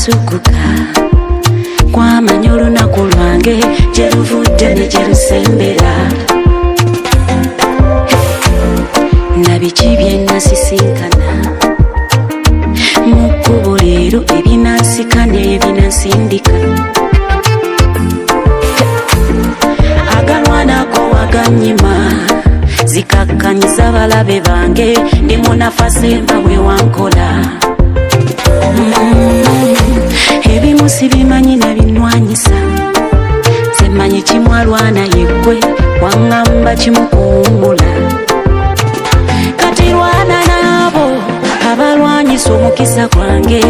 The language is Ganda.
Nazuukuka kwamanya olunaku lwange gye luvudde ne gye lusembera, na biki bye nasisinkana mu kkubo leero, ebinansika n'ebinansindika. Agalwanako waganyima, zikakkanyiza balabe bange, ndi munafasemba bwe wankola. Ebimu sibimanyi nabinwanyisa, semmanyi kimu alwana yeggwe, waŋŋamba kimu kuwummula. Kati lwana n'abo abalwanyisa omukisa gwange.